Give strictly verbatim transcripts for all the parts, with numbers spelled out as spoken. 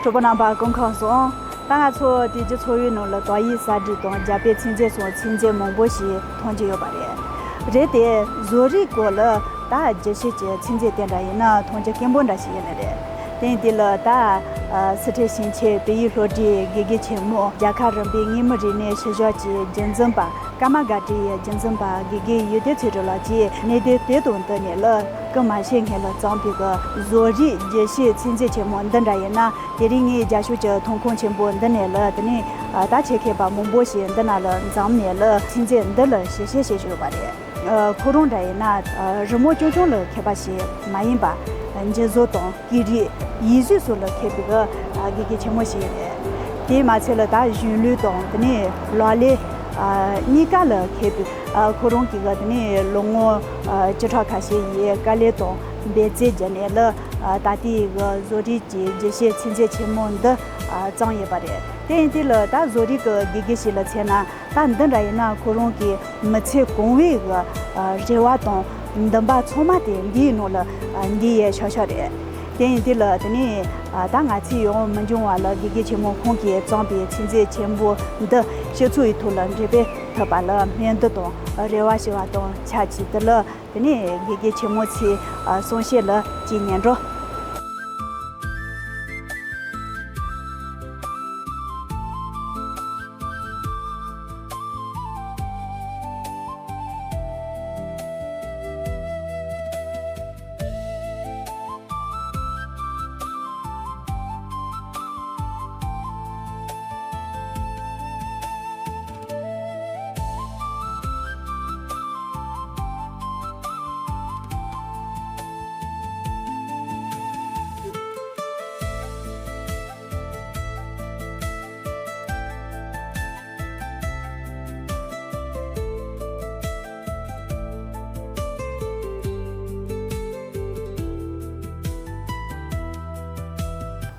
གྲོགས་པོ་རྣམ་པ་སྐུ་ཁམས་བཟང་། ད་ང་ཚོ་དུས་རྒྱུན་འཚོ་བའི་ནང་ལ་དོགས་ཡིག་གསར་བསྒྲིགས་དང་རྒྱ་དཔེ་ཚིག་མཛོད་སོགས་ཚིག་མཛོད་མང་པོ་ཞིག་མཐོང་རྒྱུ་ཡོད་པ་རེད། རེད་དེ། བཟོ་རིག་སྐོར་ལ་ད་རྒྱུད་བཤད་ཀྱི་ཚིག་མཛོད་དེ་འདྲ་ཡིན་ན་མཐོང་རྒྱུ་དཀོན་པོ་འདྲ་ཞིག་ཡིན་ནི་རེད། དེ་ཡིན་དུས་ལ་ད་སི་ཁྲོན་ཞིང་ཆེན་བོད་ཡིག་སློབ་གྲྭའི་དགེ་རྒན་ཆེན་མོ། རྒྱལ་ཁབ་རིམ་པའི་དངོས་མིན་རིག་གནས་ཤུལ་བཞག་གི་རྒྱུན་འཛིན་པ། ཀརྨ་དགའ་བྲལ་ཡི་རྒྱུན་འཛིན་པ་དགེ་རྒན་ཡོན་ཏན་ཚེ་རིང་ལགས་ཀྱིས་གནས་དེབ་དེ་དང་བསྟུན་ནས་ལ་སྐུ་མ་གཤེགས་སྔོན་ལ་བརྩམས་པའི་གི་བཟོ་རིག་རྒྱུད་བཤད་ཚིག་མཛོད་ཆེན་མོ་འདི་འདྲ་ཡིན་ན། དེ་རིང་ངས་རྒྱ་ཤོད་ཀྱི་ཐོན་ཁུངས་ཆེན་པོ་འདི་ནས་ལ་དེ་ནས་ད་ཆེད་མཁས་པ་མང་པོ་ཞིག་འདི་ན་ལ་འཛོམས་ནས་ལ་ཚིག་མཛོད་འདི་ལ་ཞིབ་བཤེར་བྱེད་བཞིན་ཡོད་པ་རེད། ཁོ་རང་འདྲ་ཡིན་ན་རི་མོ་རྐྱང་རྐྱང་ལ་མཁས་པ་ཞིག་མ་ཡིན་པ། འཇིག་བཟོ་དང་། སྐད་རིགས། ཡིག་གཟུགས་སོགས་ལ་མཁས་པའི་དགེ་རྒན་ཆེན་མོ་ཞིག་རེད། དེས་མ་ཚད་ལ་ད་གཞུང་ལུགས་དང་དེ་ནས་ལག་ལེན་གཉིས་ཀ་ལ་མཁས་པའི་ཁོ་རང་གིས་དེ་ནས་ལོ་ངོ་བཅུ་ཕྲག་ཁ་ཤས་ཡི་དཀའ་ལས་དང་འབད་བརྩོན་བརྒྱབ་ནས་ལ་ད་ལྟའི་བཟོ་རིག་གི་རྒྱུད་བཤད་ཚིག་མཛོད་ཆེན་མོ་འདི་བརྩམས་ཡོད་པ་རེད། དེ་ཡིན་དུས་ལ་ད་བཟོ་རིག་གི་དགེ་རྒན་ཞིག་ལ་མཚོན་ན། ད་འདི་འདྲ་ཡིན་ན་ཁོ་རང་གི་མི་ཚེ་གང་བོའི་གི་རེ་བ་དང་འདུན་པ་ཚང་མ་དེ་འདིའི་ནང་ལ་འདུས་ཡོད་ཤག་ཤག་རེད། དེ་ཡིན་དུས་ལ་དེ་ནས་ད་ང་ཚོས་ཡང་མི་འགྱུར་བ་ལ་དགེ་རྒན་ཆེན་མོ་ཁོང་གིས་བརྩམས་པའི་ཚིག་མཛོད་ཆེན་པོ་འདི་སྤྱི་ཚོགས་ཡི་ཐོག་ལ་འགྲེམས་སྤེལ་ཐུབ་པ་ལ་སྨོན་འདུན་དང་རེ་བ་ཞུ་བ་དང་ཆབས་ཅིག་ཏུ་ལ། དེ་ནས་དགེ་རྒན་ཆེན་མོ་ཚོའི་གསུང་བཤད་ལ་ཅིག་ཉན་རོགས།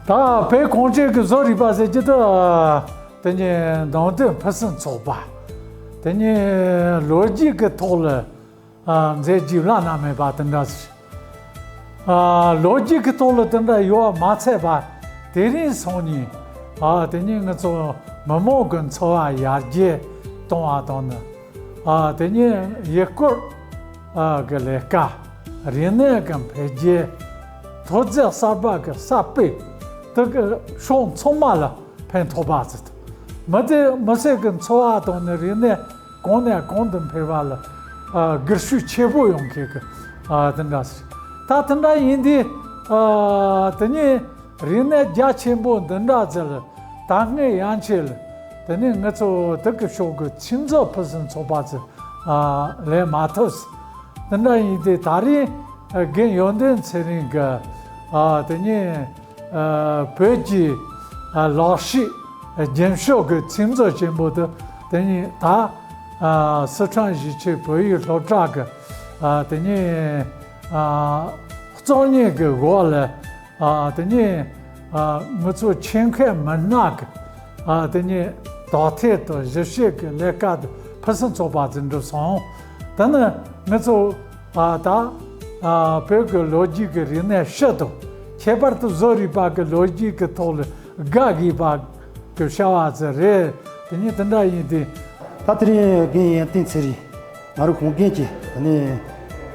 ད་བོད་གངས་ཅན་གྱི་བཟོ་རིག་པ་ཟེར་རྒྱུ་དེ། དེ་ནས་ནང་དོན་ཕུན་སུམ་ཚོགས་པ། དེ་ནས་ལོ་རྒྱུས་ཀྱི་ཐོག་ལ། ཨ། མཛད་རྗེས་བླ་ན་མེད་པ་དེ་འདྲ་ཞིག་ཨ། ལོ་རྒྱུས་ཀྱི་ཐོག་ལ་དེ་འདྲ་ཡོད་པ་མ་ཚད་པ། དེ་རིང་སང་ཉིན། ཨ། དེ་ནས་ང་ཚོ་མི་མང་གི་འཚོ་བ་ཡར་རྒྱས་གཏོང་བ་དང་ནི། ཨ། དེ་ནས་ཡུལ་སྐོར། ཨ། གི་ལས་ཀ། རིག་གནས་ཀྱི་འཕེལ་རྒྱས། ཐོན་རྫས་གསར་པ་གི་གསར་སྤེལ། དེ་གི་ཕྱོགས་ཚང་མ་ལ་ཕན་ཐོགས་པ་ཟེར། མི་དེ་མི་སེར་གྱི་འཚོ་བ་དང་ནི་རིག་གནས་གོང་ནས་གོང་དུ་འཕེལ་བ་ལ། ཨ། སྒུལ་ཤུགས་ཆེ་པོ་ཡོང་མཁན་གྱི། ཨ། དེ་འདྲ་ཟེར། ད་དེ་འདྲ་ཡིན་དུས། ཨ། དེ་ནས་རིག་གནས་རྒྱ་ཆེན་པོ་འདི་འདྲ་ཟེར་ལ་ད་སྔའི་ཡན་ཆད་ལ། དེ་ནས་ང་ཚོ་དེ་གི་ཕྱོགས་ཀྱི་ཚིག་མཛོད་ཕུན་སུམ་ཚོགས་པ་ཟེར། ཨ། ལས་མ་ཐུབ་ཟེར། དེ་འདྲ་ཡིན་དུས་ད་རེས་རྒན་ཡོན་ཏན་ཚེ་རིང་གི། ཨ། དེ་ནས། ཨ། བོད་ཀྱི། ཨ། ལག་ཤེས་རྒྱུན་ཤོག་གི་ཚིག་མཛོད་ཆེན་པོ་དེ། དེ་ནས་ད། ཨ། སི་ཁྲོན་གཞིས་ཆགས་བོད་ཡིག་སློབ་གྲྭ་གི། ཨ། དེ་ནས། ཨ། གཙོ་གཉེར་གྱི་འོག་ལ། ཨ། དེ་ནས། ཨ། ང་ཚོ་ཆེད་མཁས་མི་སྣ་གི། ཨ། དེ་ནས་དག་ཐེར་དང་ཞིབ་བཤེར་གྱི་ལས་ཀ་དེ་ཕུན་སུམ་ཚོགས་པ་ཟིག་འགྲུབ་སོང་། དེ་ནི་ང་ཚོ། ཨ། ད། ཨ། བོད་ཀྱི་ལོ་རྒྱུས་ཀྱི་རིག་གནས་སྤྱི་དང་། ཁྱད་པར་དུ་བཟོ་རིག་པ་གི་ལོ་རྒྱུས་ཀྱི་ཐོག་ལ་དགའ་དགོས་པ་གི་བྱ་བ་ཟིག་རེད། དེ་ནས་དེ་འདྲ་ཡིན་དུས། ད་དེ་རིང་རྒན་ཡོན་ཏན་ཚེ་རིང་། ང་རང་གོང་རྒན་གྱིས་དེ་ནས།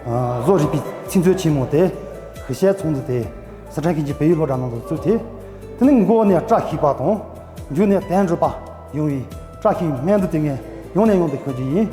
ཨ། བཟོ་རིག་པའི་ཚིག་མཛོད་ཆེན་མོ་དེ་གི་ཞལ་ཚོང་འདི་དེ་སི་ཁྲོན་ཞིང་ཆེན་བོད་ཡིག་སློབ་གྲྭ་ནང་དུ་བཙུགས་ཏེ། དེ་ནས་འགོ་ནས་བཀྲ་ཤིས་པ་དང་། མཇུག་ནས་དོན་འགྲུབ་པ་ཡོང་བའི་བཀྲ་ཤིས་སྨོན་འདུན་དེ་ངས་ཡང་ནས་ཡང་དུ་ཞུ་རྒྱུ་ཡིན།